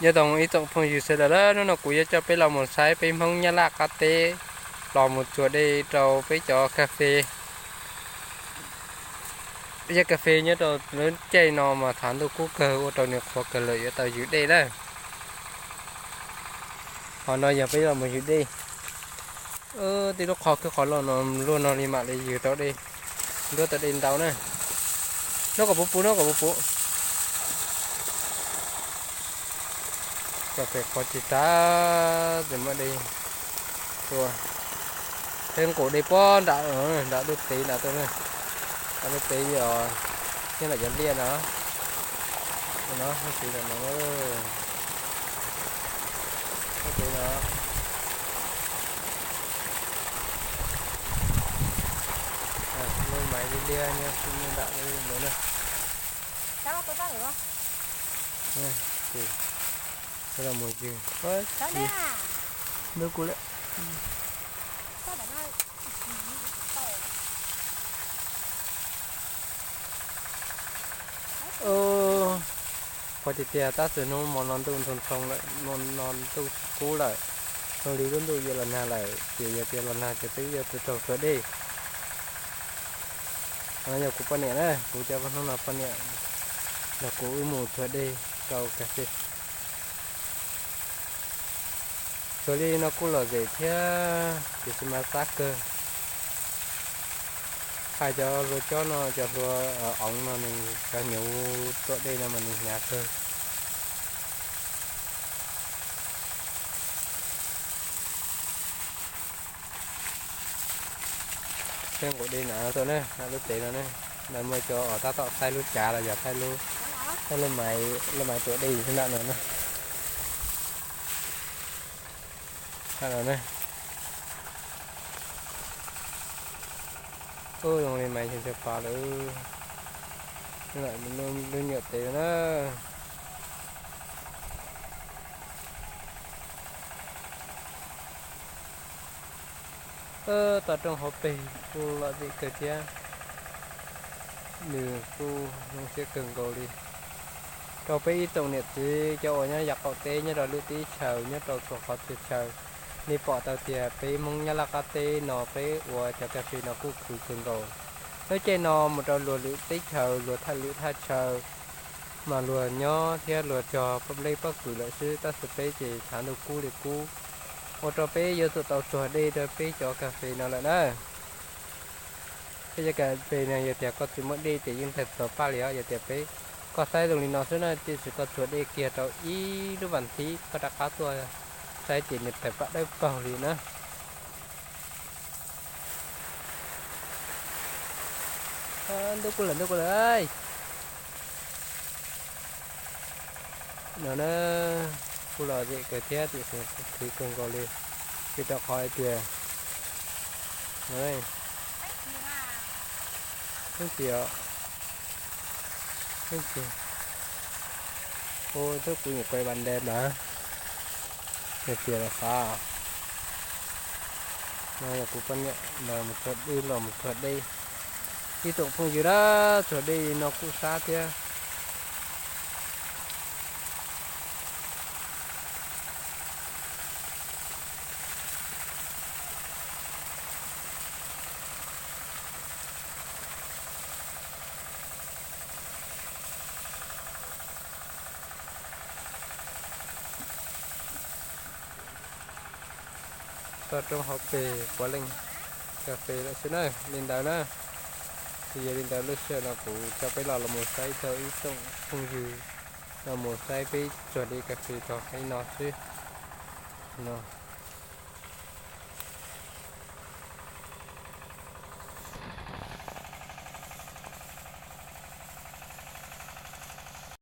Nyob zoo ib tsoom phooj ywg sawv daws, hnub no kuv yuav coj peb los mus saib peb Hmoob Nyab Laj qab teb, los mus txuas dej rau peb cov kas fes. Peb cov kas fes nyob rau lub caij no mas thav ntuj kub kawg ua rau nws qhuav kawg lawm yuav tau ywg dej lawm. Qhov no yog peb los mus ywg dej. Tej lub qhov kwj qhov loj no luaj no li mam li ywg tau dej, nruab tau dej ntau na. Nub kom puv puv, nub kom puv puv. Kas fes qhuav tsis tag, tsis muaj dej tua. Peb nqus dej puag nram, nram lub tsev nram tuaj na. Nram lub tsev yog nyob nram cov liaj no. No, lub tsev no, lub tsev no. Lub maiv liab liab nyob nram no na. Los mus ywg, ntuj kuv lawm. Qhuav tiag tiag, tab sis hnub hmo no ntuj ntxhoo ntxhoo lawm, no ntuj tsis kub lawm. Zoo li lub ntuj yuav los nag lawm, ces yog tias los nag ces peb yuav tau raug txhuav dej. Qhov no yog kuv poj niam na, kuv cov hnub no poj niam nrog kuv wb mus txhuav dej rau kas fes. Txhuav li no kuj lom zem thiab, tiam sis mas sab kawg. Hais cov hlua cob no, cov hlua oov no nws cov hnyuv tuaj dej no mas nws hnyav kawg. Peb nqus dej nram no tuaj na, nram lub tsev no na. Lawv muaj cov uas tab tom thaij lub cav los yog thaij lub, thaij lub maiv, lub maiv tuam dej xwb nram no na. Nram no na. Ub, zoo li maiv ncho ncho pas lawm. Lub nyuam tsev no na. Toj roob hauv pes kuj lom zem kawg thiab, nws kuj zoo siab kawg nkaus li. Rau peb ib tsoom niam txiv cov uas nyob yav qaum teb nyob rau lwm teb chaws, nyob rau txhua qhov txhia chaw, nej pom tau tias peb Hmoob Nyab Laj qab teb no peb ua cov kas fes no kuj khwv kawg nkaus. Lub caij no mus rau luag lwm teb chaws, luag thaj lwm thaj chaw mas luag nyob thiab luag cog pob nplej pob kws lawm xwb, tab sis peb ces thav ntuj kub li kub, ua rau peb yuav tsum tau txuag dej rau peb cov kas fes no lawm na. Peb cov kas fes no yog tias koj tsis muaj dej ces yeej tawg txog paj li os. Yog tias peb, koj saib zoo li no xwb na, tiam sis koj txuag dej kiag rau ib lub vas thib koj rov qab tuaj saib ces nws tawg paj dawb paug li na. Ntuj kuj lawm, ntuj kuj lawm. No na, kuj lom zem kawg thiab tiam sis kuj khwv kawg nkaus li, vim rau qhov hais tias, pheej tsis, pheej tsis, ua thaum kuv nyuam quav vas ntes mas, nws tias los xav. No yog kuv poj niam los mus txog dej, los mus txog dej. Ib tsoom phooj ywg na, txog dej no kuj sab thiab. Toj roob hauv pes puav leej kas fes lawm xwb na, li ntawd na. Ces yog li ntawd lub sij hawm no kuv coj peb los los mus saib tau ib tsoom phooj ywg, los mus saib peb txuag dej kas fes txog qhov no xwb no.